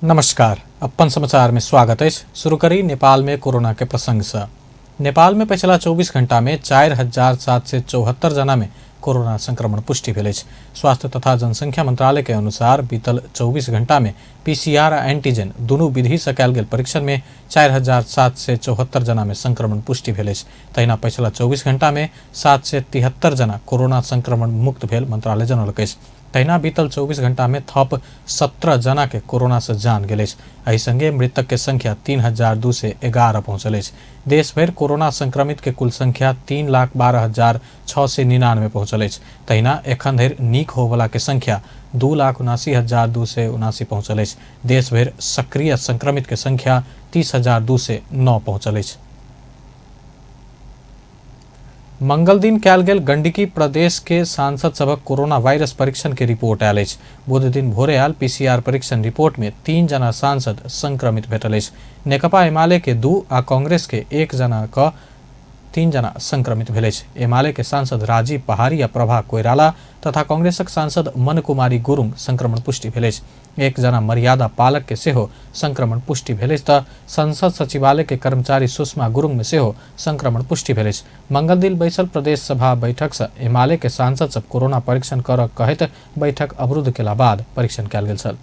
नमस्कार, अपन समाचार में स्वागत अछि। शुरू करी नेपाल में कोरोना के प्रसंग से। नेपाल में पछिला 24 घंटा में 4774 जना में कोरोना संक्रमण पुष्टि भेल अछि। स्वास्थ्य तथा जनसंख्या मंत्रालय के अनुसार बीतल 24 घंटा में पीसीआर आ एंटीजन दुनू विधि से कयल गेल परीक्षण में 4774 जना में संक्रमण पुष्टि भेल अछि। तहिना पछिला 24 घंटा में 773 जना कोरोना संक्रमण मुक्त भेल मंत्रालय जनौलक अछि। तहिना बीतल 24 घंटा में थप 17 जना के कोरोना से जान गेल अछि। एहि संगे मृतक के संख्या 3211 पहुंचल अछि। देश भरि कोरोना संक्रमित के कुल संख्या 3,12,699 पहुंचल अछि। तहिना एखन धरि नीक होवला के संख्या 2,79,279 पहुंचल अछि। देश भरि सक्रिय संक्रमित के संख्या 30,209 पहुंचल अछि। मंगल दिन कयल गेल गंडकी प्रदेश के सांसद सभक कोरोना वायरस परीक्षण के रिपोर्ट आयल अछि। बुध दिन भोरे आयल पीसीआर परीक्षण रिपोर्ट में 3 जना सांसद संक्रमित भेटल अछि। नेकपा एमाले के 2 आ कांग्रेस के 1 जना क 3 जना संक्रमित भेल अछि। एमाले के सांसद राजीव पहाड़ी आ प्रभा कोइराला तथा कांग्रेसक सांसद मन कुमारी गुरुङ संक्रमण पुष्टि भेल अछि। 1 जना मर्यादा पालक के सेहो संक्रमण पुष्टि भेल अछि त संसद सचिवालय के कर्मचारी सुषमा गुरुङ में सेहो संक्रमण पुष्टि भेल अछि। मंगल दिन बैसल प्रदेश सभा बैठक से एमाले के सांसद सब कोरोना परीक्षण कर कहैत बैठक अवरुद्ध केला बाद परीक्षण कयल गेल छल।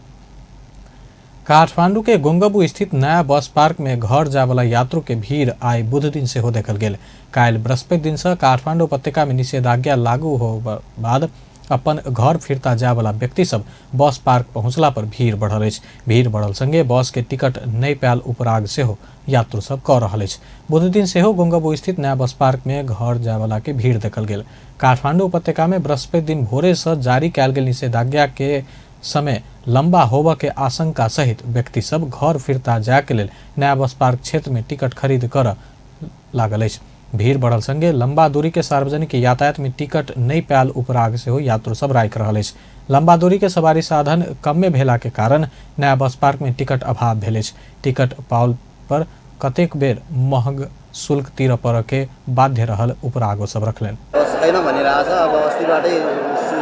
काठमांडू के गोंगबू स्थित नया बस पार्क में घर जावला यात्रु के भीड़ आइ बुध दिन सेहो देखल गेल। काल्हि बृहस्पति दिन से काठमांडू उपत्यका में निषेधाज्ञा लागू हो बाद अपन घर फिरता जावला व्यक्ति सब बस पार्क पहुंचला पर भीड़ बढ़ल अछि। भीड़ बढ़ल संगे बस के टिकट नहि पायल उपराग सेहो यात्रु सब कऽ रहल अछि। बुध दिन सेहो गोंगबू स्थित नया बस पार्क में घर जावला के भीड़ देखल गेल। काठमांडू उपत्यका में बृहस्पति दिन भोरे से जारी कयल गेल निषेधाज्ञा के समय लंबा होबऽ के आशंका सहित व्यक्ति सब घर फिरता जाय के लेल नया बस पार्क क्षेत्र में टिकट खरीद कर लागल अछि। भीड़ बढ़ल संगे लंबा दूरी के सार्वजनिक यातायात में टिकट नहि पायल उपराग सेहो यात्रु सब राखि रहल अछि। लंबा दूरी के सवारी साधन कमे भेला के कारण नया बस पार्क में टिकट अभाव भेल अछि। टिकट पाओल पर कतेक बेर महग शुल्क तीर पर के बाध्य रहल उपरागो सब रखलनि। बस छैन भनिरहेको छ। अब अस्तिबाटै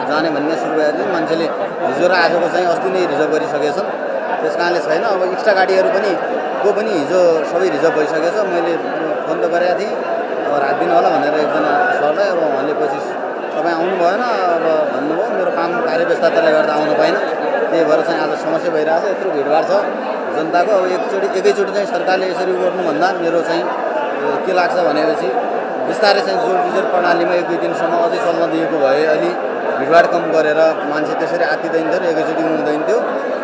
जाने भन्ने सुरु भएको थियो। मान्छेले हिजो र आजको चाहिँ अस्ति नै रिजर्भ गरिसकेछन्, त्यस कारणले छैन। अब एक्स्ट्रा गाडीहरू पनि को पनि हिजो सबै रिजर्भ भइसकेछ। मैले फोन त गरेको थिएँ, अब राखिदिनु होला भनेर एकजना सरलाई। अब उहाँले पछि तपाईँ आउनु भएन अब भन्नुभयो, मेरो काम कार्यव्यस्तताले गर्दा आउनु पाइनँ। त्यही भएर चाहिँ आज समस्या भइरहेको छ। यत्रो भिडभाड छ जनताको। अब एकैचोटि चाहिँ सरकारले यसरी गर्नुभन्दा मेरो चाहिँ के लाग्छ भनेपछि बिस्तारै चाहिँ जोड बिजोड प्रणालीमा 1-2 दिनसम्म अझै चल्न दिएको भए अलि भिडभाड कम गरेर मान्छे त्यसरी आत्तिँदैन थियो र एकैचोटि हुँदैन थियो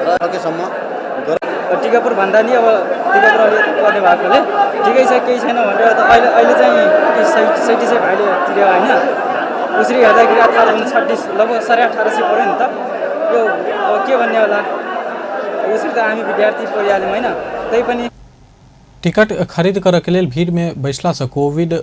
र सकेसम्म। टिकापुर भन्दा नि अब टिकापुर अलिकति पर्ने भएकोले ठिकै छ, केही छैन भनेर त अहिले चाहिँ 37 भाइले तिर्यो होइन। उसरी हेर्दाखेरि 1826 लगभग 1850 पऱ्यो नि त। यो अब के भन्ने होला, उसरी त हामी विद्यार्थी परिहाल्यौँ होइन। तै पनि टिकट खरीद करऽ के लेल भीड़ में बैसला से कोविड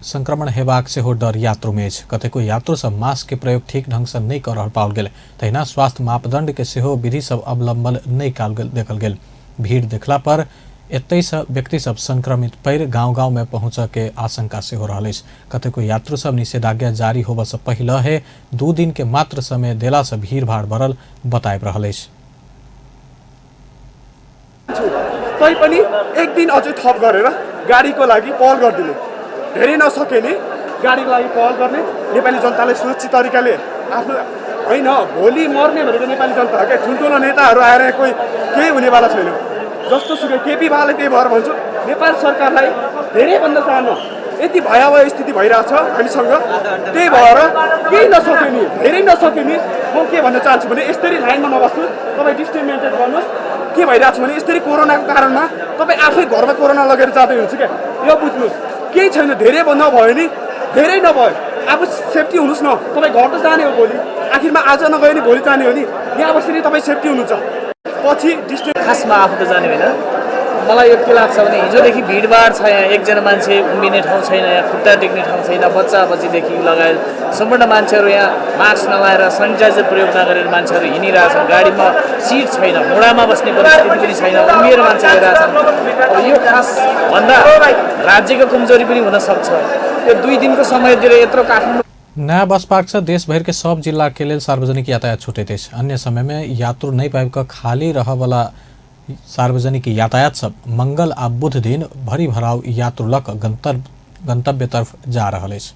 संक्रमण हेबाक सेहो डर यात्रु में अछि। कतेको यात्रु सब मास्क के प्रयोग ठीक ढंग से नहि कऽ रहल पाओल गेल। तहिना स्वास्थ्य मापदंड के सेहो विधि सब अवलंबन नहि कयल गेल देखल गेल। भीड़ देखला पर एतै से व्यक्ति सब संक्रमित पड़ि गाँव-गाँव में पहुँचऽ के आशंका सेहो रहल अछि। कतेको यात्रु सब निषेधाज्ञा जारी होबऽ से पहिले हे 2 दिन के मात्र समय देला से भीड़ भाड़ बढ़ल बताबि रहल अछि। तैपनि एक दिन अझै थप गरेर गाडीको लागि पहल गरिदिने, धेरै नसके नि गाडीको लागि पहल गर्ने, नेपाली जनतालाई सुरक्षित तरिकाले आफ्नो होइन भोलि मर्ने भनेको नेपाली जनता हो क्या। ठुल्ठुलो नेताहरू आएर कोही केही हुनेवाला छैन। जस्तो सुकै केपी बाले त्यही भएर भन्छु नेपाल सरकारलाई धेरैभन्दा सानो यति भयावह स्थिति भइरहेछ हामीसँग, त्यही भएर केही नसके नि धेरै नसके नि म के भन्न चाहन्छु भने यसरी लाइनमा नबस्नु, तपाईँ डिस्टेन्स मेन्टेन गर्नुहोस्। के भइरहेको छ भने यसरी कोरोनाको कारणमा तपाईँ आफै घरमा कोरोना लगेर जाँदै हुनुहुन्छ क्या, यो बुझ्नुहोस्। केही छैन, धेरै नभयो नि धेरै नभयो आफू सेफ्टी हुनुहोस् न। तपाईँ घर त जाने हो भोलि, आखिरमा आज नगयो नि भोलि जाने हो नि, यहाँ बसेर तपाईँ सेफ्टी हुनुहुन्छ। पछि डिस्टेन्स खासमा आफू त जाने होइन। मलाई यो के लाग्छ भने हिजोदेखि भिडभाड छ यहाँ, एकजना मान्छे उभिने ठाउँ छैन, यहाँ खुट्टा टेक्ने ठाउँ छैन, बच्चा बच्चीदेखि लगायत सम्पूर्ण मान्छेहरू यहाँ मास्क नलाएर सेनिटाइजर प्रयोग नगरेर मान्छेहरू हिँडिरहेछन्। गाडीमा सिट छैन, घोडामा बस्ने परिस्थिति पनि छैन, उभिएर मान्छे गइरहेछन्। अब यो खास भन्दा राज्यको कमजोरी पनि हुनसक्छ। यो 2 दिनको समय दिएर यत्रो काठमाडौँ नया बस पार्क से देश भर के सब जिला के लेल सार्वजनिक यातायात छूटैत अछि। अन्य समय में यात्रु नहि पाबि कऽ खाली रहऽवला सार्वजनिक यातायात सब मंगल आ बुध दिन भरी भराव यात्रु लक गंतव्य तरफ जा रहल अछि।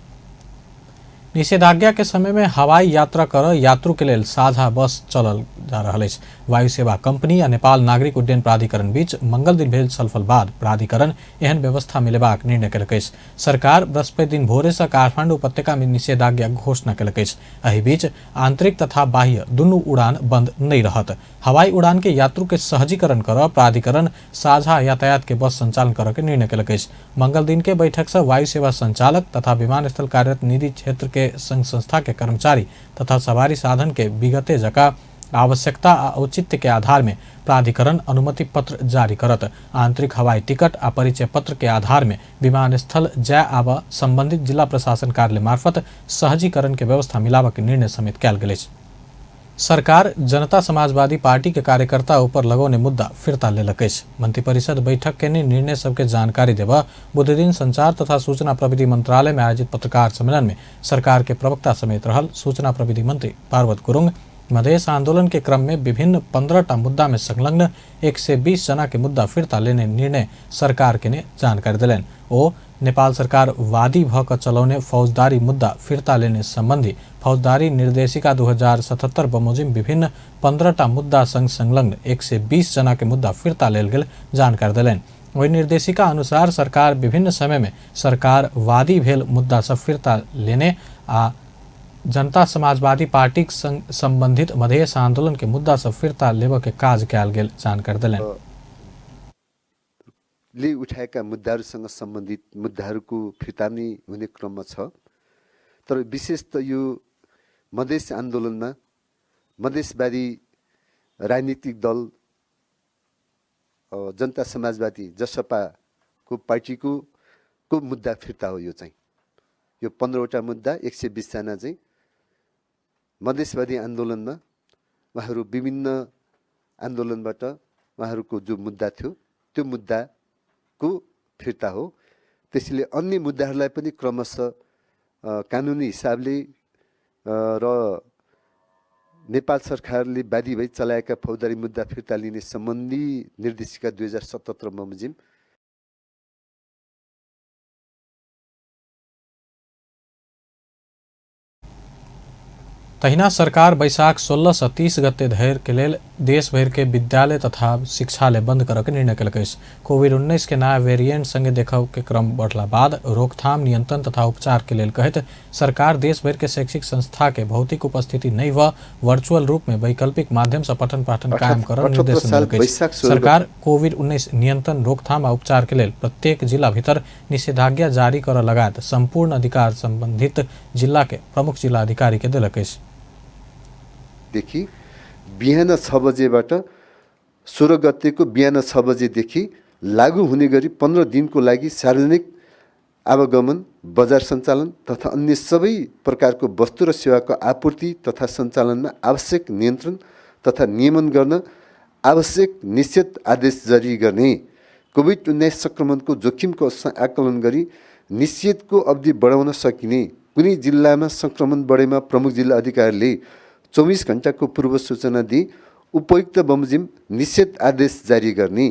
निषेधाज्ञा के समय में हवाई यात्रा कर यात्रु के लेल साझा बस चलल जा रहल अछि। वायु सेवा कंपनी आ नेपाल नागरिक उड्डयन प्राधिकरण बीच मंगल दिन भेल छलफल बाद प्राधिकरण एहन व्यवस्था मिलेबाक निर्णय केलक अछि। सरकार बृहस्पति दिन भोरे से काठमांडू उपत्यका में निषेधाज्ञा घोषणा केलक अछि। एहि बीच आंतरिक तथा बाह्य दुनू उड़ान बंद नहीं रहत। हवाई उड़ान के यात्रु के सहजीकरण कर प्राधिकरण साझा यातायात के बस संचालन कर के निर्णय केलक अछि। मंगल दिन के बैठक से वायु सेवा संचालक तथा विमानस्थल कार्यरत निजी क्षेत्र के संघ संस्था के कर्मचारी तथा सवारी साधन के विगते जका आवश्यकता आ औचित्य के आधार में प्राधिकरण अनुमति पत्र जारी करत। आंतरिक हवाई टिकट आ परिचय पत्र के आधार में विमानस्थल जाय आब संबंधित जिला प्रशासन कार्यालय मार्फत सहजीकरण के व्यवस्था मिलाबऽ के निर्णय समेत कयल गेल अछि। सरकार जनता समाजवादी पार्टी के कार्यकर्ता ऊपर लगौने मुद्दा फिर्ता लेलक अछि। मंत्रिपरिषद बैठक के निर्णय सबके जानकारी देबऽ बुधदिन संचार तथा सूचना प्रविधि मंत्रालय में आयोजित पत्रकार सम्मेलन में सरकार के प्रवक्ता समेत रहल सूचना प्रविधि मंत्री पार्वत गुरुंग मधेश आंदोलन के क्रम में विभिन्न 15टा मुद्दा में संलग्न 120 जना के मुद्दा फिर्ता लेने निर्णय सरकार के ने जानकारी दिलनि। ओ नेपाल सरकार वादी भ क चलौने फौजदारी मुद्दा फिर्ता लेने संबंधी फौजदारी निर्देशिका 2077 बमोजिम विभिन्न 15टा मुद्दा संग संलग्न 120 जना के मुद्दा फिर्ता लेल गेल जानकारी दिलनि। ओहि निर्देशिका अनुसार सरकार विभिन्न समय में सरकार वादी भेल मुद्दा सब फिर्ता लेने आ जनता समाजवादी पार्टी संग संबंधित मधेश आंदोलन के मुद्दा सब फिर्ता लेबऽ के काज कयल गेल जानकारी दिलनि। ले उठाएका मुद्दाहरूसँग सम्बन्धित मुद्दाहरूको फिर्ता नै हुने क्रममा छ। तर विशेष त यो मधेस आन्दोलनमा मधेसवादी राजनीतिक दल जनता समाजवादी जसपाको पार्टीको को मुद्दा फिर्ता हो। यो चाहिँ यो 15वटा मुद्दा 120 जना चाहिँ मधेसवादी आन्दोलनमा उहाँहरू विभिन्न आन्दोलनबाट उहाँहरूको जो मुद्दा थियो त्यो मुद्दाको फिर्ता हो। त्यसैले अन्य मुद्दाहरूलाई पनि क्रमशः कानुनी हिसाबले र नेपाल सरकारले वादी भई चलाएका फौजदारी मुद्दा फिर्ता लिने सम्बन्धी निर्देशिका 2077 बमोजिम तहिना सरकार बैशाख 16 से 30 गते धरि के लेल देश भरि के विद्यालय तथा शिक्षालय बंद करऽ के निर्णय केलक अछि। कोविड-19 के नया वेरिएंट संगे देखब के क्रम बढ़ला बाद रोकथाम, नियंत्रण तथा उपचार के लेल कहैत सरकार देश भरि के शैक्षिक संस्था के भौतिक उपस्थिति नहि व वर्चुअल रूप में वैकल्पिक माध्यम से पठन पाठन कायम करऽ निर्देशन देलक अछि। सरकार कोविड-19 नियंत्रण, रोकथाम आ उपचार के लेल प्रत्येक जिला भीतर निषेधाज्ञा जारी करऽ लगायत संपूर्ण अधिकार संबंधित जिला के प्रमुख जिला अधिकारी के देलक अछि। देखि बिहान 6 बजेबाट 16 गतेको बिहान 6 बजेदेखि लागू हुने गरी 15 दिनको लागि सार्वजनिक आवागमन, बजार सञ्चालन तथा अन्य सबै प्रकारको वस्तु र सेवाको आपूर्ति तथा सञ्चालनमा आवश्यक नियन्त्रण तथा नियमन गर्न आवश्यक निषेध आदेश जारी गर्ने, कोभिड-19 सङ्क्रमणको जोखिमको आकलन गरी निषेधको अवधि बढाउन सकिने, कुनै जिल्लामा सङ्क्रमण बढेमा प्रमुख जिल्ला अधिकारीले 24 घण्टाको पूर्व सूचना दिई उपयुक्त बमोजिम निषेध आदेश जारी गर्ने,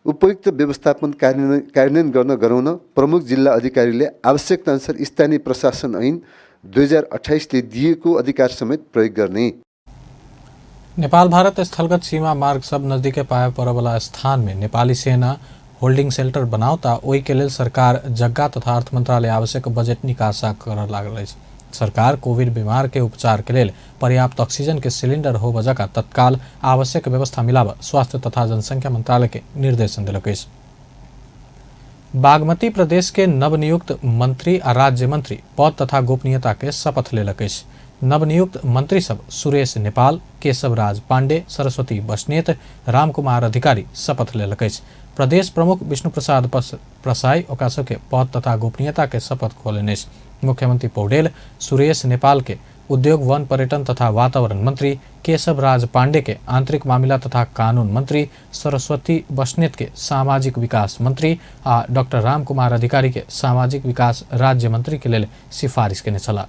उपयुक्त व्यवस्थापन कार्यान्वयन गर्न गराउन प्रमुख जिल्ला अधिकारीले आवश्यकताअनुसार स्थानीय प्रशासन ऐन 2028 ले दिएको अधिकार समेत प्रयोग गर्ने। नेपाल भारत स्थलगत सीमा मार्ग सब नजदीके पाए परवला स्थान में नेपाली सेना होल्डिंग सेल्टर बनाओ ओहि के लेल सरकार जग्गा तथा अर्थ मंत्रालय आवश्यक बजट निकासा कर लागल अछि। सरकार कोविड बीमार के उपचार के लेल पर्याप्त ऑक्सीजन के सिलिंडर होबऽ जकाँ तत्काल आवश्यक व्यवस्था मिलाबऽ स्वास्थ्य तथा जनसंख्या मंत्रालय के निर्देशन देलक अछि। बागमती प्रदेश के नवनियुक्त मंत्री आ राज्य मंत्री पद तथा गोपनीयता के शपथ लेलक अछि। नवनियुक्त मंत्री सब सुरेश नेपाल, केशव राज पांडे, सरस्वती बस्नेत, रामकुमार अधिकारी शपथ लेलक अछि। प्रदेश प्रमुख विष्णु प्रसाद प्रसाई ओकरा सबके पद तथा गोपनीयता के शपथ खोलने अछि। मुख्यमंत्री पौडेल सुरेश नेपाल के उद्योग, वन, पर्यटन तथा वातावरण मंत्री, केशव राज पांडे के आंतरिक मामिला तथा कानून मंत्री, सरस्वती बस्नेत के सामाजिक विकास मंत्री आ डॉक्टर रामकुमार अधिकारी के सामाजिक विकास राज्य मंत्री के लेल सिफारिश केने छलाह।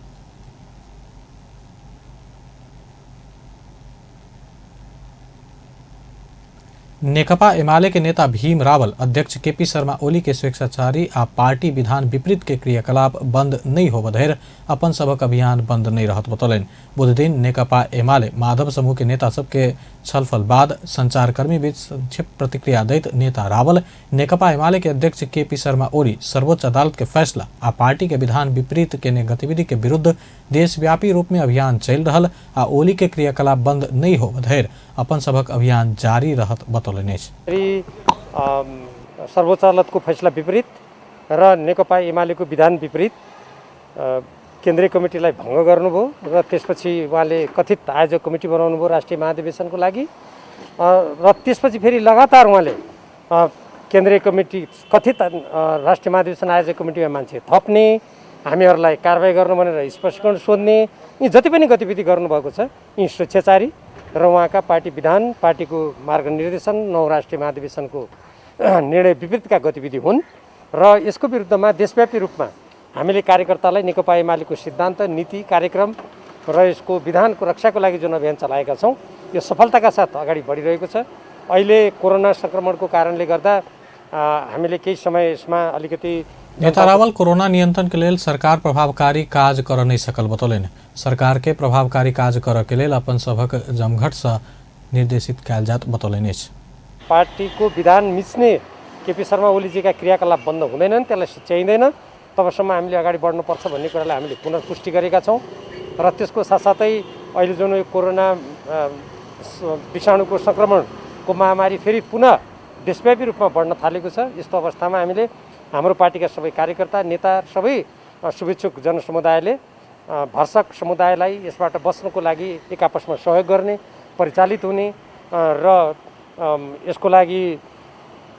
नेकपा एमाले के नेता भीम रावल अध्यक्ष केपी शर्मा ओली के स्वेच्छाचारी आ पार्टी विधान विपरीत के क्रियाकलाप बंद नहीं होब धरि अपन सभक अभियान बंद नहीं रहत बतौलनि। बुधदिन नेकपा एमाले माधव समूह के नेता सबके छलफल बाद संचारकर्मी बीच संक्षिप्त प्रतिक्रिया दैत नेता रावल नेकपा एमाले के अध्यक्ष केपी शर्मा ओली सर्वोच्च अदालत के फैसला आ पार्टी के विधान विपरीत केने गतिविधि के विरुद्ध देशव्यापी रूप में अभियान चलि रहल आ ओली के क्रियाकलाप बंद नहीं होब धरि अपन सभक अभियान जारी रहत बतौलनि अछि। सर्वोच्च अदालतको फैसला विपरीत र नेकपा एमालेको विधान विपरीत केन्द्रीय कमिटीलाई भङ्ग गर्नुभयो र त्यसपछि उहाँले कथित आयोजक कमिटी बनाउनु भयो राष्ट्रिय महाधिवेशनको लागि र त्यसपछि फेरि लगातार उहाँले केन्द्रीय कमिटी कथित राष्ट्रिय महाधिवेशन आयोजक कमिटीमा मान्छे थप्ने, हामीहरूलाई कारवाही गर्नु भनेर स्पष्टीकरण सोध्ने, यी जति पनि गतिविधि गर्नुभएको छ यी स्वेच्छाचारी र उहाँका पार्टी विधान, पार्टीको मार्गनिर्देशन, नौ राष्ट्रिय महाधिवेशनको निर्णय विपरीतका गतिविधि हुन् र यसको विरुद्धमा देशव्यापी रूपमा हामीले कार्यकर्तालाई नेकपा एमालेको सिद्धान्त, नीति, कार्यक्रम र यसको विधानको रक्षाको लागि जुन अभियान चलाएका छौँ यो सफलताका साथ अगाडि बढिरहेको छ। अहिले कोरोना सङ्क्रमणको कारणले गर्दा हामीले केही समय यसमा अलिकति नेता रावल कोरोना नियंत्रण के लेल सरकार प्रभावकारी काज कर नहीं सकल बतौलनि। सरकार के प्रभावकारी काज कर के लेल अपन सभक जमघट से निर्देशित कयल जात बतौलनि अछि। पार्टीको विधान मिच्ने केपी शर्मा ओलीजीका क्रियाकलाप बन्द हुँदैनन्, त्यसलाई सच्याइँदैन, तबसम्म हामीले अगाडि बढ्नुपर्छ भन्ने कुरालाई हामीले पुनर्पुष्टि गरेका छौँ र त्यसको साथसाथै अहिले जुन यो कोरोना विषाणुको सङ्क्रमणको महामारी फेरि पुनः देशव्यापी रूपमा बढ्न थालेको छ, यस्तो अवस्थामा हामीले हाम्रो पार्टीका सबै कार्यकर्ता, नेता, सबै शुभेच्छुक जनसमुदायले भर्सक समुदायलाई यसबाट बच्नको लागि एक आपसमा सहयोग गर्ने, परिचालित हुने र यसको लागि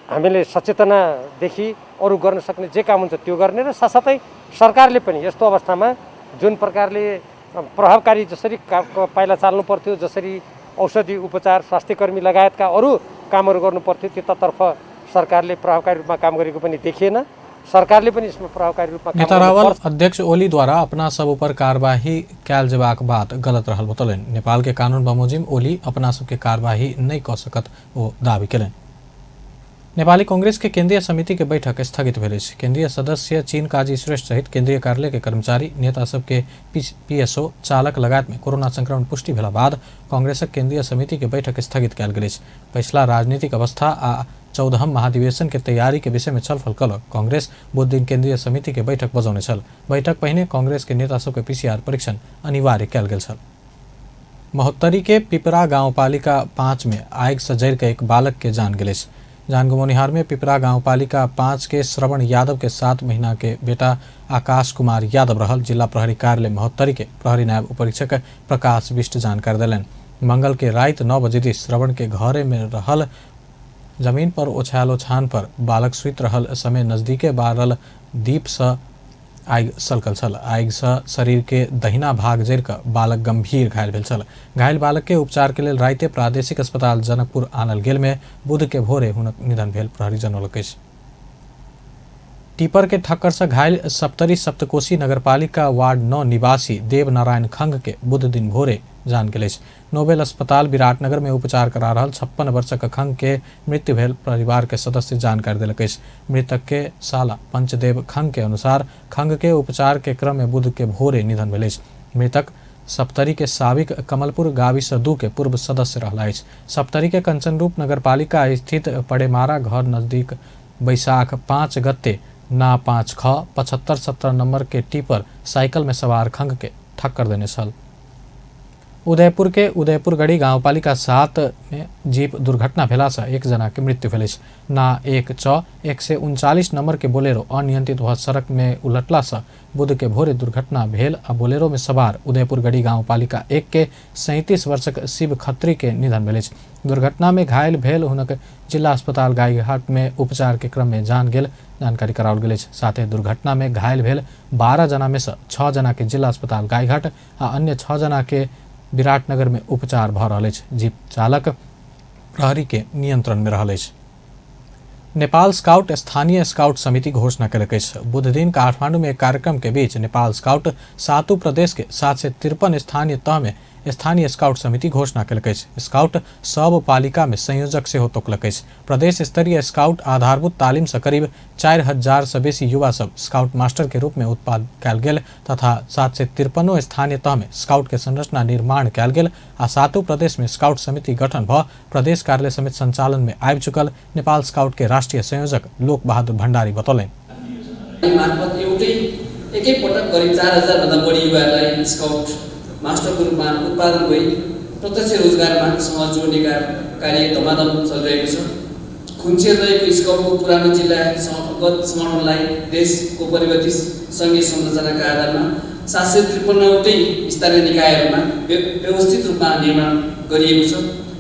हामीले सचेतनादेखि अरू गर्न सक्ने जे काम हुन्छ त्यो गर्ने र साथसाथै सरकारले पनि यस्तो अवस्थामा जुन प्रकारले प्रभावकारी जसरी पाइला चाल्नु पर्थ्यो, जसरी औषधि उपचार, स्वास्थ्यकर्मी लगायतका अरू कामहरू गर्नु पर्थ्यो त्यतातर्फ सरकारले प्रभावकारी रूपमा काम गरेको पनि देखिएन। सरकारले पनि यसमा प्रभावकारी रूपमा नेता रावल अध्यक्ष ओली द्वारा अपना सब ऊपर कार्यवाही कयल जेबाक बात गलत रहल बतौलनि। नेपाल के कानून बमोजिम ओली अपना सबके कार्यवाही नहीं क सकत ओ दावी केलनि। नेपाली कांग्रेस के केंद्रीय समिति के बैठक स्थगित भेल अछि। केंद्रीय सदस्य चीन काजी श्रेष्ठ सहित केंद्रीय कार्यालय के कर्मचारी, नेता सबके पीएसओ, चालक लगायत में कोरोना संक्रमण पुष्टि भेला बाद कांग्रेसक केंद्रीय समिति के बैठक स्थगित कयल गेल अछि। पछिला राजनीतिक अवस्था आ 14वां महाधिवेशन के तैयारी के विषय में छलफल कलक कांग्रेस बुधदिन केंद्रीय समिति के बैठक बजौने छल। बैठक पहिने कांग्रेस के नेता सबके पीसीआर परीक्षण अनिवार्य कयल गेल छल। महोत्तरी के पिपरा गाउँपालिका 5 में आगि से जरि के एक बालक के जान गेल अछि। जान गमौनिहार में पिपरा गाउँपालिका 5 के श्रवण यादव के 7 महीना के बेटा आकाश कुमार यादव रहल जिला प्रहरी कार्यालय महोत्तरी के प्रहरी नायब उपरीक्षक प्रकाश विष्ट जानकारी देलनि। मंगल के राति 9 बजे दिस श्रवण के घरे में रहल जमीन पर ओछायल ओछान पर बालक सुति रहल समय नजदीके बारल दीप से आगि सलकल छल। आगि से शरीर के दहिना भाग जरि कऽ बालक गंभीर घायल भेल छल। घायल बालक के उपचार के लेल राइते प्रादेशिक अस्पताल जनकपुर आनल गेल में बुध के भोरे हुनक निधन भेल प्रहरी जनौलक अछि। टिपर के ठक्कर से घायल सप्तरी सप्तकोशी नगरपालिका वार्ड 9 निवासी देवनारायण खंग के बुध दिन भोरे जान गेल अछि। नोबेल अस्पताल विराटनगर में उपचार करा रहल 56 वर्षक खंग के मृत्यु भेल परिवार के सदस्य जानकारी देलक अछि। मृतक के साला पंचदेव खंग के अनुसार खंग के उपचार के क्रम में बुध के भोरे निधन भेल अछि। मृतक सप्तरी के साबिक कमलपुर गाविस 2 के पूर्व सदस्य रहला अछि। सप्तरी के कंचनरूप नगरपालिका स्थित पड़ेमारा घर नजदीक बैसाख 5 गते ना 5 ख 75-17 नंबर के टिपर साइकिल में सवार खंग के ठक्कर देने छल। उदयपुर के उदयपुरगढ़ी गाउँपालिका 7 में जीप दुर्घटना भेला से एक जना के मृत्यु भेल अछि। ना 1 च 139 नंबर के बोलेरो अनियंत्रित भऽ सड़क में उलटला से बुध के भोरे दुर्घटना भेल आ बोलेरो में सवार उदयपुरगढ़ी गाउँपालिका 1 के 37 वर्षक शिव खत्री के निधन भेल अछि। दुर्घटना में घायल भेल हुनक जिला अस्पताल गाईघाट में उपचार के क्रम में जान गेल जानकारी कराओल गेल अछि। साथे दुर्घटना में घायल भेल 12 जना में से 6 जना के जिला अस्पताल गाईघाट आ अन्य 6 जना के विराटनगर में उपचार भऽ रहल अछि। जीप चालक प्रहरी के नियंत्रण में रहल अछि। नेपाल स्काउट स्थानीय स्काउट समिति घोषणा केलक अछि। बुधदिन काठमांडू में एक कार्यक्रम के बीच नेपाल स्काउट 7 प्रदेश के 753 स्थानीय तह में स्थानीय स्काउट समिति घोषणा केलक अछि। स्काउट सब पालिका में संयोजक सेहो तोकलक अछि। प्रदेश स्तरीय स्काउट आधारभूत तालीम से करीब 4000 से बेसी युवा सब स्काउट मास्टर के रूप में उत्पाद कयल गेल तथा 753 स्थानीय तह में स्काउट के संरचना निर्माण कयल गेल आ सातों प्रदेश में स्काउट समिति गठन भ प्रदेश कार्यालय समेत संचालन में आबि चुकल नेपाल स्काउट के राष्ट्रीय संयोजक लोक बहादुर भण्डारी बतौलनि। मार्फत एउटै एकै पटक करिब 4000 भन्दा बढी युवाहरूलाई स्काउट मास्टरको रूपमा उत्पादन भई प्रत्यक्ष रोजगारमा सँग जोड्ने कार्य धमाधम चलिरहेको छ। खुम्चिएर रहेको स्काउटको पुरानो जिल्लागत संगठनलाई देशको परिवर्तित सङ्घीय संरचनाका आधारमा 753वटै स्थानीय निकायहरूमा व्यवस्थित रूपमा निर्माण गरिएको छ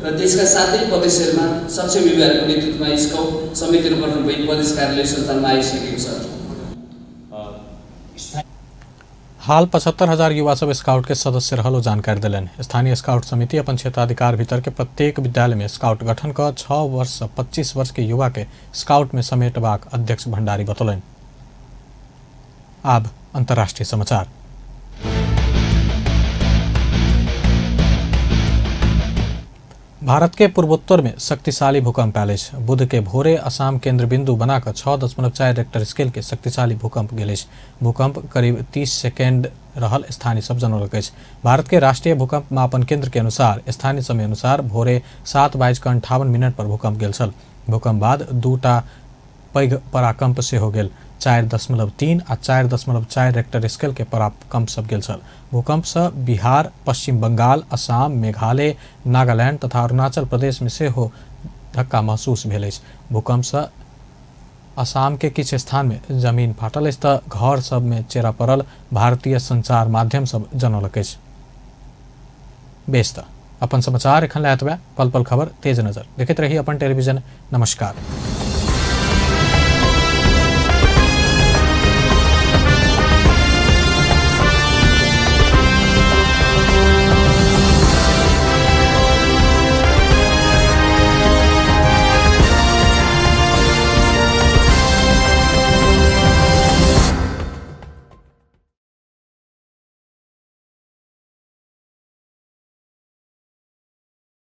र देशका सातै प्रदेशहरूमा सक्षम युवाहरूको नेतृत्वमा स्काउट समितिहरू गठन भई प्रदेश कार्यालय सञ्चालनमा आइसकेको छ। हाल 75,000 युवा सब स्काउट के सदस्य रहल जानकारी दिलनि। स्थानीय स्काउट समिति अपन क्षेत्राधिकार भीतर के प्रत्येक विद्यालय में स्काउट गठन क 6 वर्ष से 25 वर्ष के युवा के स्काउट में समेटबाक अध्यक्ष भंडारी बतौलनि। आब अंतर्राष्ट्रीय समाचार। भारत के पूर्वोत्तर में शक्तिशाली भूकंप आयल अछि। बुध के भोरे असम केंद्र बिंदु बनाकर 6.4 रेक्टर स्केल के शक्तिशाली भूकंप गेल अछि। भूकंप करीब 30 सेकेंड रहल स्थानीय सब जनौलक अछि। भारत के राष्ट्रीय भूकंप मापन केंद्र के अनुसार स्थानीय समय अनुसार भोरे 7:58 पर भूकंप गेल छल। भूकंप बाद 2टा पैघ पराकंप सेहो गेल। 4.3 आ 4.4 रेक्टर स्केल के पराकंप सब गेल छल। भूकंप से बिहार, पश्चिम बंगाल, असम, मेघालय, नागालैंड तथा अरुणाचल प्रदेश में सेहो धक्का महसूस भेल अछि। भूकंप से असम के किछु स्थान में जमीन फाटल अछि तऽ घर सब में चेरा पड़ल भारतीय संचार माध्यम सब जनौलक अछि। बेस तऽ अपन समाचार एखन लए एतबे। पल पल खबर तेज नजर देखैत रही अपन टेलीविजन। नमस्कार।